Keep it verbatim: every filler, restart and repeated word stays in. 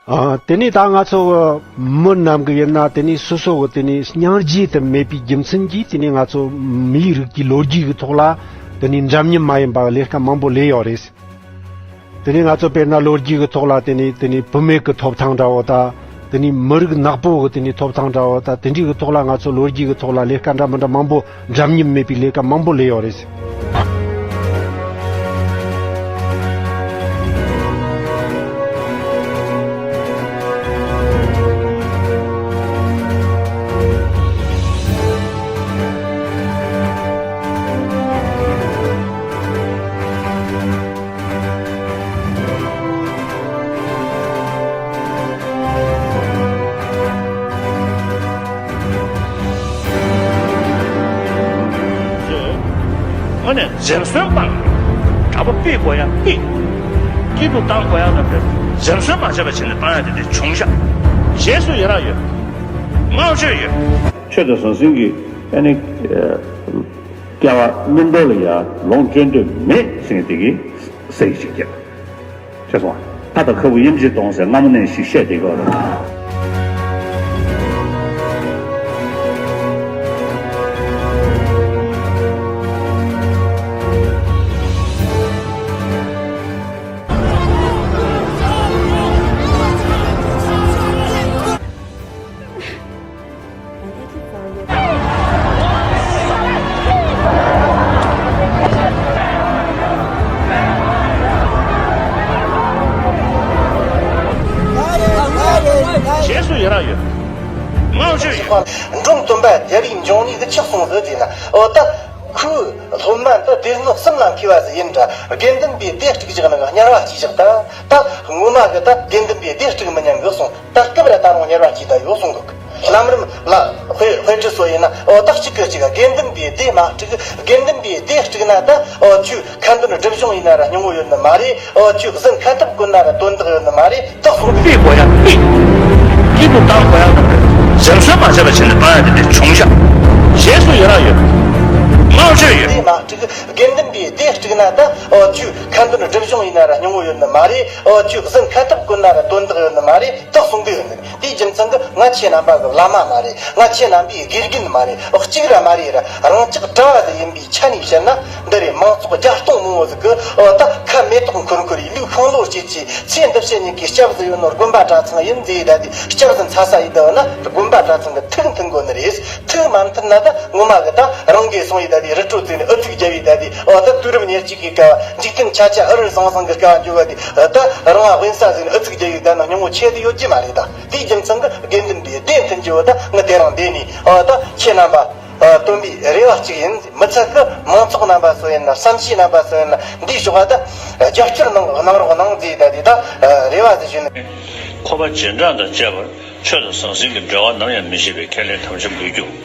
ཨ། དེ་ནས་ད་ང་ཚོ་མི་རྣམས་ཀྱི་ཡིན་ན་དེ་ནས་སོ་སོ་གི་དེ་ནས་སྙིང་རྗེ་དེ་མེད་པའི་རྒྱུ་མཚན་གྱིས་དེ་ནས་ང་ཚོ་མིའི་རིགས་ཀྱི་ལོ་རྒྱུས་ཀྱི་ཐོག་ལ་དེ་ནས་འདྲ་མཉམ་མ་ཡིན་པ་ལས་ཀ་མང་པོ་ལས་ཡོད་རེད། དེ་ནས་ང་ཚོ་དཔེར་ན་ལོ་རྒྱུས་ཀྱི་ཐོག་ལ་དེ་ནས་དེ་ནས་བུད་མེད་ཀྱི་ཐོབ་ཐང་འདྲ་བོ་དང་། དེ་ནས་མི་རིགས་ནག་པོ་གི་དེ་ནས་ཐོབ་ཐང་འདྲ་བོ་དང་། དེ་འདྲའི་གི་ཐོག་ལ་ང་ཚོ་ལོ་རྒྱུས་ཀྱི་ཐོག་ལ་ལས་ཀ་འདྲ་མི་འདྲ་མང་པོ། འདྲ་མཉམ་མེད་པའི་ལས་ཀ་མང་པོ་ལས་ཡོད་རེད། དངོས་གནས་འཛེམ་ཟོན་སྤང་། དྲག་པོ་ཕུད་དགོས་ཡ་ཕུད། སྐྱིད་སྡུག་བཏང་དགོས་ཡ་ལ་འཛེམ་ཟོན་མ་བྱས་པ་བྱས་ནས་བཏང་ཡ་དེ་དེ་བྱུང་ཤག་རྗེས་སུ་ཡི་རང་ཡོད། བསྔགས་བརྗོད་ཡོད། ཆོས་དང་ཟང་ཟིང་གི་ཨ་ནི། སྐྱེ་བ་སྨིན་གྲོལ་ལ་ཡང་ལོངས་སྤྱོད་འདོད་མེད་ཟེར་མཁན་དེ་གིས་ཟེར་ཞིག་བརྒྱབ། ཤེས་སོང་ང་། ལྷ་དང་ཁ་བུ་དབྱིབས་འབྱེད་གཏོང་ཟེར་སྔ་མོ་ནས་ཞིག་བཤད་བསྡད་ཀྱི་ཡོད་རེད། རྗེས་སུ་ཡི་རང་ཡོད། བསྔགས་བརྗོད་ཡོད། འབྲོམ་སྟོན་པ་རྒྱལ་བའི་འབྱུང་གནས་ཀྱི་ཆགས་སོང་ཟིག་ཟེར་ན། འོ་ད། ཁོའི་སློབ་མ་འདི་སྡེ་སྣོད་གསུམ་ལ་མཁས་པ་ཟིག་ཡིན་འདྲ། དགེ་འདུན་པའི་སྡེ་དཀྲུགས་བཞག་ནས་དམྱལ་བ་སྐྱེས་བཞག་ད། ད་ངོ་མ་གི་ད་དགེ་འདུན་པའི་སྡེ་དཀྲུགས་མི་ཉན་གི་གསུངས། ད་སྐབས་ར་ད་རུང་དམྱལ་བ་སྐྱེས་ད་ཡོད་གསུང་གི། ལམ་རིམ་ལ་དཔེ་དཔེ་ཁྲིད་སོགས་ཡིན་ན། འོ་ད་གཅིག་གི་གཅིག་དགེ་འདུན་པའི་སྡེ་མ་དཀྲུགས། དགེ་འདུན་པའི་སྡེ་དཀྲུགས་ན་ད། འོ་ཁྱོད་ཁ་འདོན་སྒྲིབ་སྦྱོང་ཡིན་ན་ར་སྙིང་བོ་ཡོད་ནི་མ་རེད། འོ་ཁྱོད་གཟན་ཁ་འཐབ་གོན་ན་ར་དོན་དག་ཡོད་ནི་མ་རེད། ད་གསུང་དུས་གོ་ཡ་ཕུད། སྐྱིད་སྡུག་བཏང་གོ་ཡ་ད། འཛེམ་ཟོན་མ་བྱས་པ་བྱས་ནས་བཏང་ཡ་དེ་དེ་བྱུང་ཤག་རྗེས་སུ་ཡི་རང་ཡོད། བསྔགས་བརྗོད་ཡོད། སྡེ་མ་དཀྲུགས། དགེ་འདུན་པའི་སྡེ་དཀྲུགས་ན་ད། འོ་ཁྱོད་ཁ་འདོན་སྒྲིབ་སྦྱོང་ཡིན་ན་ར་སྙིང་བོ་ཡོད་ནི་མ་རེད། འོ་ཁྱོད་གཟན་ཁ་འཐབ་གོན་ན་ར་དོན་དག་ཡོད་ནི་མ་རེད། ད་གསུང་གི་ཡོད་ནི། དེའི་རྒྱུ་མཚན་གྱིས་ང་ཁྱེད་རྣམ་པ་གི་བླ་མ་མ་རེད། ང་ཁྱེད་རྣམ་པའི་དགེ་རྒན་མ་རེད། གཅིག་ར་མ་རེད་ར། རང་ཅག་གྲྭ་བ་ཟིག་ཡིན་པའི་ཆ་ནས་བཤད་ན། འདི་རེད། མང་ཚོགས་བརྒྱ་སྟོང་མང་བོ་ཟིག་གིས། འོ་ད་ཁ་མེ་ཏོག་འཁོར་འཁོར་ཡི་ལུས་ཤིང་ལོ་སྐྱེས་ཀྱི་ཚེ་འདི་ཕྱི་གཉིས་ཀྱི་སྐྱབས་སུ་ཡོད་ནོ་དགོན་པ་གྲྭ་ཚང་ཡིན་ཟེར་ད། དེ་སྐྱབས་སུ་འཚོལ་ས་ཡིན་ད་ན་དགོན་པ་གྲྭ་ཚང་གི་ཐུགས་མཐུན་དགོས་ནི་རེད། ཐུགས་མ་མཐུན་ན་ད་ངོ་མ་གི་ད་རང་གིས་སོང་ཡི་ད། དེ་རི་ཁྲོད་ཟིག་ནས་ཨུ་ཚུགས་རྒྱབ་ཡི་ད། དེ་འོ་ད་དུས་རབས་ཉེར་གཅིག་གི་སྐབས་འཇིག་རྟེན་ཆ་ཆ་ཨུ་རུ་ཟང་ཟང་གི་སྐབས་འགྱོ་བ། དེ་ད་རང་དབེན་ས་ཟིག་ནས་ཨུ་ཚུགས་རྒྱབ་ཡི་ད་ན་སྙིང་བོ་ཆད་དེ་ཡོད་རྒྱུ་མ་རེད་ད། དེའི་རྒྱུ་མཚན་གྱིས་དགེ་འདུན་པའི་སྡེ་མཐུན་རྒྱུ་བོ་ད་ང་དེ་རིང་འདི་ནས། འོ་ད་ཁྱེད་རྣམ་པ། ཨ། སྟོན་པའི་རེ་བ་གཅིག་ཡིན། མི་ཚད་ཀྱི་མང་ཚོགས་རྣམ་པ་སུ་ཡིན་ན། བསམ་ཤེས་རྣམ་པ་སུ་ཡིན་ན། འདིའི་ཕྱོགས་ལ་ད་རྒྱབ་སྐྱོར་གནང་གནང་རོགས་གནང་ཟེར་ད། དེ་ད་རེ་བ་ཟེར་ཞུ་ནི། ཁོ་པ་རྗེས་འབྲང་དང་བཅས་པར་ཆོས་དང་ཟང་ཟིང་གི་འབྲེལ་བ་ནམ་ཡང་མི་བྱེད་པའི་ཁས་ལེན་དམ་བཅའ་འབུལ་རྒྱུ།